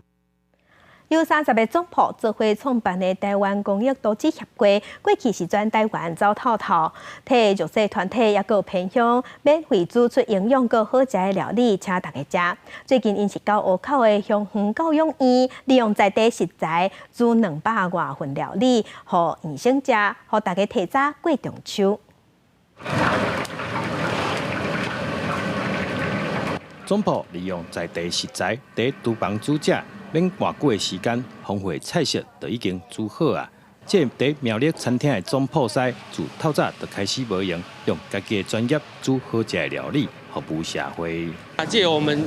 S1: 有30個總鋪做伙創辦的台灣公益投資協會，過去是全台灣走透透，替弱勢團體抑閣有偏鄉免費煮出營養閣好食的料理，請大家食。最近𪜶是到湖口的鄉園教養院，利用在地食材煮200外份料理，予院生食，予大家提早過中秋。
S9: 總鋪利用在地食材，佇廚房煮食。免偌久的時間，豐富的菜色就已經煮好啊！這佇苗栗餐廳的總鋪師，自透早就開始無閒，用家己的專業煮好食的料理，服務社會。
S10: 啊，借我們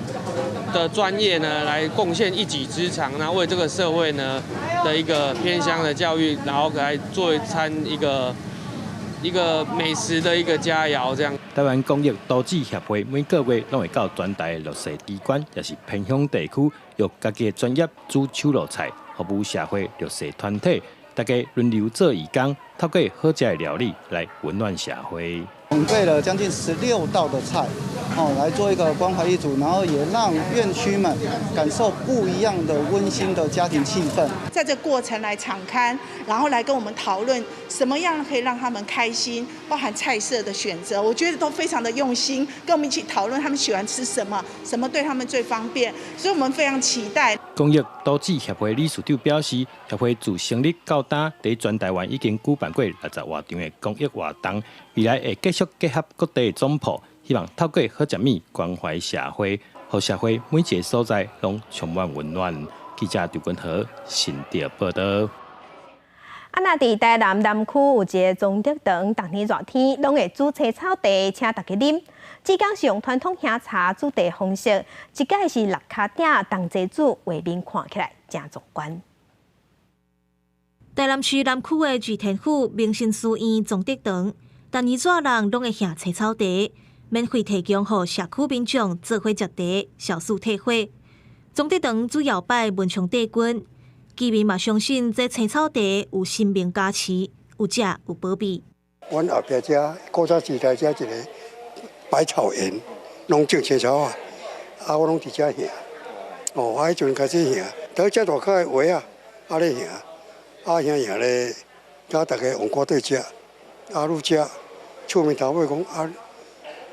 S10: 的專業呢，來貢獻一己之長，那為這個社會呢的一個偏鄉的教育，然後來做一餐一個美食的一個佳餚，這樣。
S9: 台灣公益投資協會每個月攏會到全台弱勢機關，也是偏鄉地區，用家己的專業煮手路菜，服務社會弱勢團體，大家輪流做義工，透過好食的料理來溫暖社會。
S11: 準備了將近16道的菜，來做一個關懷一組，然後也讓院區們感受不一樣的溫馨的家庭氣氛。
S12: 在這過程來敞開，然後來跟我們討論什麼樣可以讓他們開心，包含菜色的選擇，我覺得都非常的用心，跟我們一起討論他們喜歡吃什麼，什麼對他們最方便，所以我們非常期待。
S9: 公益投資協會理事長表示，協會自成立到今，佇全台灣已經舉辦過60外場的公益活動，未來會繼續結合各地的總鋪，希望透過好食物關懷社會，予社會每一個所在攏充滿溫暖。記者張君和新竹報道。
S1: 啊，若佇台南南區有一个崇德堂，逐年熱天攏會煮青草茶，請大家啉。這工是用傳統香茶煮茶方式，這擺是六跤鼎同齊煮，畫面看起來誠壯觀。
S23: 台南市南區的聚天府明心書院崇德堂，逐年熱人攏會獻青草茶，免費提供予社區民眾做伙食茶、消暑退火。崇德堂主要拜文昌帝君。居民嘛相信這青草茶有神明加持，有食有保庇。
S28: 阮後壁遮古早時代遮一個百草園，攏種青草啊，啊我攏佇遮行。哦，啊彼陣開始行，佇遮大口的鞋仔，啊咧行，啊行行咧，佮逐家往歌對食，啊愈食，厝面頭尾講啊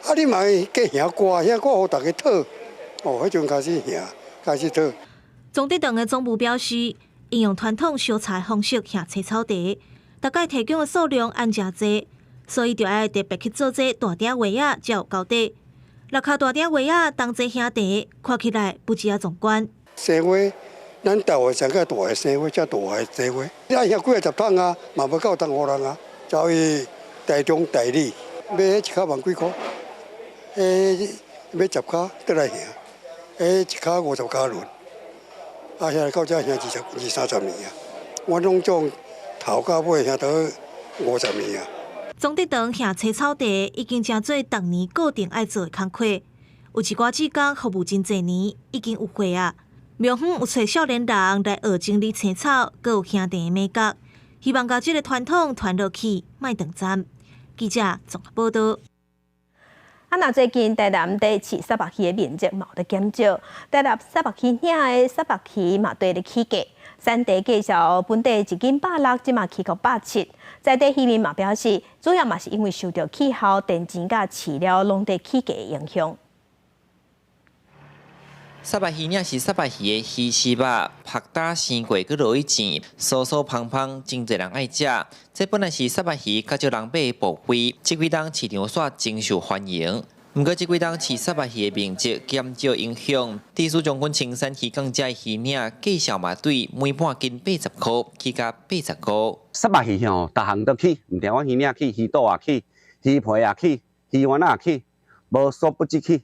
S28: 啊你嘛會加行歌，行歌予逐家討。哦，彼陣開始行，開始討。
S23: 崇德堂的總部表示，應用傳統燒茶方式獻青草茶，大概提供的數量按誠濟，所以就愛特別去做這大鼎鍋仔才有交底。六跤大鼎鍋仔同齊獻茶，看起來不止啊壯觀。
S28: 生花，咱台灣上較大的生花，遮大的生花，你愛獻幾个十桶啊，嘛無夠當予人啊。走去台中代理，買彼一跤萬幾箍，彼買10跤倒來獻，彼一跤50加侖。啊，現在到遮獻二三十年啊，我攏總頭到尾獻到50年啊。
S23: 崇德堂獻青草茶已經成做逐年固定愛做的工課，有一寡志工服務真濟年，已經有歲啊。廟方有揣少年人來學整理青草，閣有獻茶的美感，希望共這个傳統傳落去，莫斷絕。記者綜合報道。
S1: 啊，若最近台南佇飼虱目魚的面積嘛有咧減少，台南虱目魚嶺的虱目魚嘛綴咧起價。產地價數本地一斤160，這馬起到170。在地漁民嘛表示，主要嘛是因為受著氣候、電錢佮飼料攏佇起價的影響。
S2: 虱目魚嶺是虱目魚的魚翅肉，曝焦生過閣落去煎，酥酥芳芳，真濟人愛食。這本來是虱目魚較少人買的部位，這幾冬市場煞真受歡迎。毋過這幾冬飼虱目魚的面積減少影響，佇蘇將軍青山漁港遮的魚嶺價數嘛對每半斤80箍起到85。
S3: 虱目魚吼，逐項都起，毋但講魚嶺起，魚肚也起，魚皮也起，魚丸也起，無所不至起。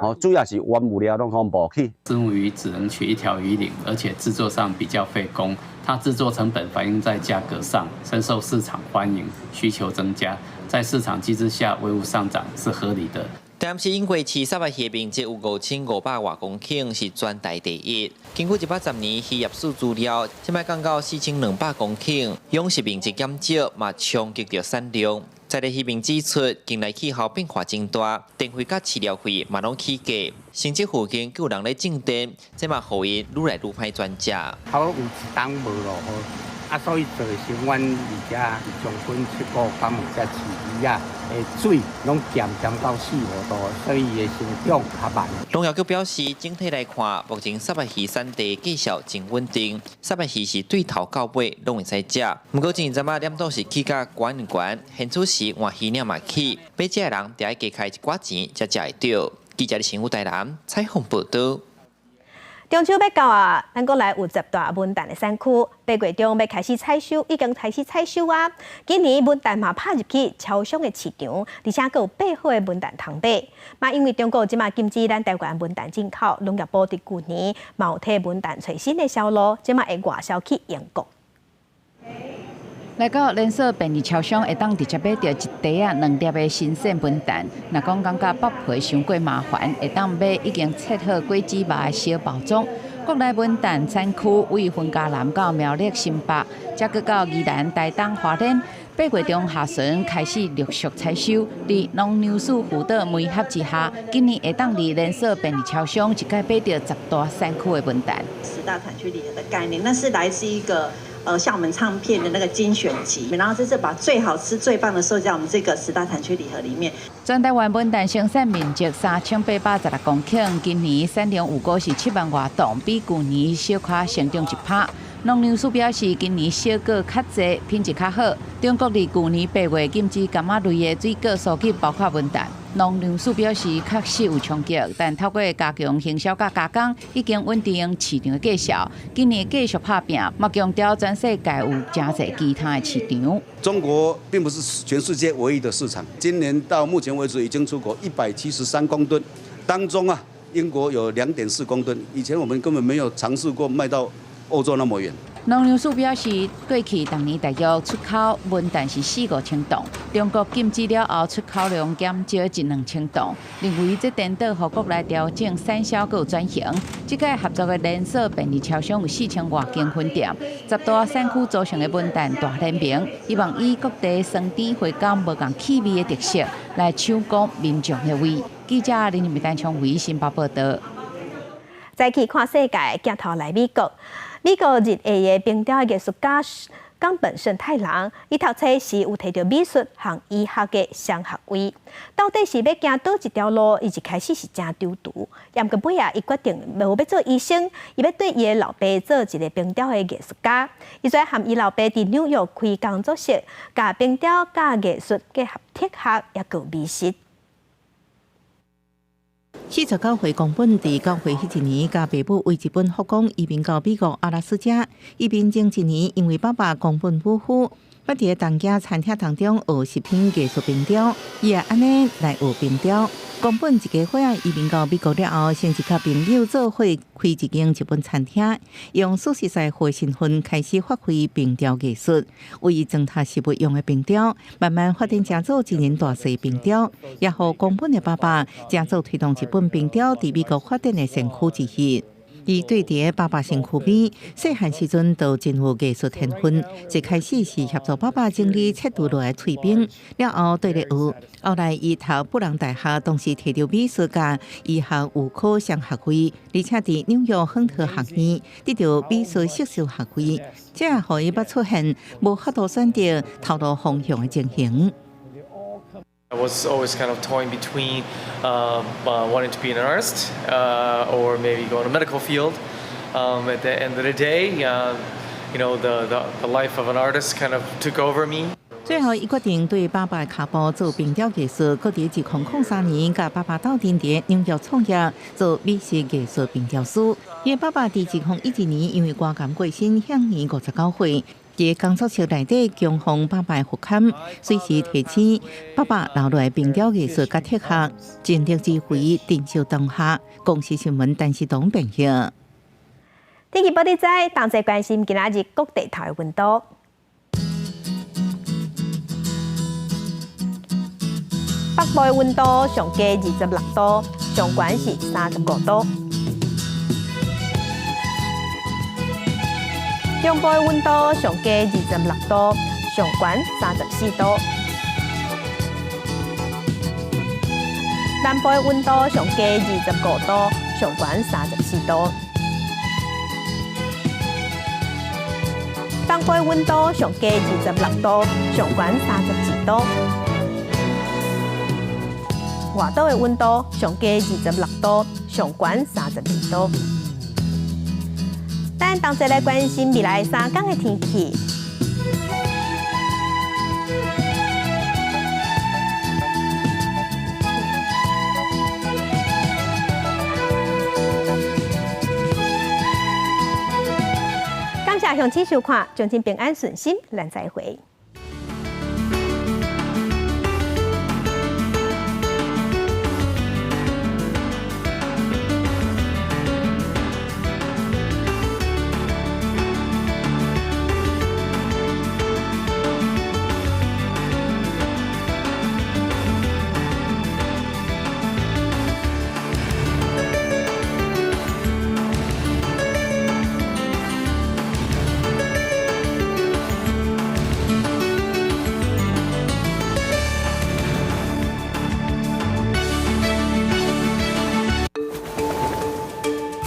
S3: 哦，主要是原物料攏全部起。
S13: 虱目魚只能取一條魚鱗，而且製作上比較費工，它製作成本反映在價格上，深受市場歡迎，需求增加，在市場機制下，微幅上漲是合理的。
S2: 台南市應過飼虱目魚面積有5500外公頃，是全台第一。根據110年漁業署資料，這擺降到4200公頃，養殖面積減少，嘛衝擊著產量。在地漁民指出，近來氣候變化真大，電費佮飼料費嘛攏起價，甚至附近閣有人咧種電，這嘛予𪜶愈來愈歹轉食。
S14: 頭有一冬無落雨，啊，所以造成阮佇遮將軍七股北門遮飼魚仔的水攏鹹鹹到四五度，所以伊的成長較慢。
S2: 農業局表示，整體來看，目前虱目魚產地價數真穩定，虱目魚是對頭到尾攏會使食。毋過前陣仔黏度是起較懸懸，現此時換魚嶺嘛起，欲食的人著愛加開一寡錢才食會著。記者新婦台南採訪報導。
S1: 中秋欲到啊，咱國內有十大文旦的產區，8月中欲開始採收，已經開始採收啊。今年文旦嘛拍入去超商的市場，而且閣有八好的文旦通買。嘛，因為中國這馬禁止咱台灣文旦進口，農業部佇舊年嘛有替文旦揣新的銷路，這馬會外銷去英國。
S15: 來到連鎖便利超商，會當直接買著一袋仔兩粒的新鮮文旦。若講感覺剝皮傷過麻煩，會當買已經切好果子肉的小包裝。國內文旦產區位雲嘉南到苗栗新北，再閣到宜蘭、台東、花蓮，8月中下旬開始陸續採收。佇農糧署輔導媒合之下，今年會當佇連鎖便利超商一概買著十大產區的文旦。
S16: 十大產區禮盒的概念，那是來自一個。像我們唱片的那個精選集，然後這次把最好吃、最棒的收在我們這個十大產區禮盒裡面。
S15: 全台灣文旦生產面積3816公頃，今年產量預估是7萬外噸，比舊年小可成長1%。農糧署表示，今年小果較濟，品質較好。中國佇舊年8月禁止柑仔類的水果輸入，包括文旦。農糧署表示，確實有衝擊，但透過加強行銷佮加工，已經穩定市場的價數。今年繼續拍拚，嘛強調全世界有誠濟其他的市場。
S17: 中國並不是全世界唯一的市場。今年到目前為止已經出口173公噸，當中啊，英國有2.4公噸。以前我們根本沒有嘗試過賣到歐洲那麼遠。
S15: 農糧署表示，過去逐年大約出口文旦是四五千噸，中國禁止了後，出口量減少一兩千噸。認為這顛倒予國內調整產銷閣有轉型。這屆合作的連鎖便利超商有4000外間分店，十大產區組成的文旦大聯盟，希望以各地酸甜回甘無仝氣味的特色，來搶攻民眾的胃。記者林立丹昌維新北報導。
S1: 再去看世界，鏡頭來美國。美國日裔的冰雕藝術家岡本勝太郎，伊讀冊時有提著美術和醫學的雙學位，到底是欲行佗一條路？伊一開始是誠躊躇，毋過尾仔，伊決定無欲做醫生，伊欲綴伊的老爸做一个冰雕的藝術家。伊煞和伊老爸佇紐約開工作室，共冰雕佮藝術結合哲學，抑閣美食。
S18: 49歲岡本佇9歲彼一年，佮爸母為日本福岡移民到美國阿拉斯加。移民前一年，因為爸爸岡本武夫捌佇東京餐廳當中學食品藝術冰雕，伊也按呢來學冰雕。岡本一家伙仔移民到美國了後，先是佮朋友做伙開一間日本餐廳，用40歲身份開始發揮冰雕藝術，為裝塔食物用的冰雕，慢慢發展成做一人大細冰雕，也予岡本的爸爸成做推動日本冰雕佇美國發展的先驅之一。伊對佇爸爸身軀邊，細漢時陣就真有藝術天分。一開始是協助爸爸整理切除落來喙邊，了後綴咧學。後來伊讀布朗大學，同時提著美術佮醫學預科雙學位，而且佇紐約亨特學院得著美術碩士學位，這也予伊捌出現無法度選擇頭路方向的情形。
S4: I was always kind of toying between wanting to be an artist or maybe go in the medical field. At the end of the day, the life of an artist kind of took over me.
S18: 最後，伊決定對爸爸的跤步做冰雕藝術，閣佇2003年，佮爸爸鬥陣佇紐約創業做美式藝術冰雕師。伊爸爸佇2012年因為肝癌過身，享年59歲。佇工作室內底供奉爸爸的佛龕，隨時提醒爸爸留落來冰雕藝術佮哲學，盡力之回，珍惜當下。公視新聞陳世東編譯。
S1: 天氣報你知，同齊關心今仔日各地頭的溫度。北部的溫度上低26度，上懸是35度。中部的溫度上低26度，上懸34度。南部的溫度上低25度，上懸34度。東部的溫度上低26度，上懸32度。外島的溫度上低26度，上懸32度。咱同齊來關心未來3天的天氣。感謝鄉親收看，祝恁平安順心，咱再會。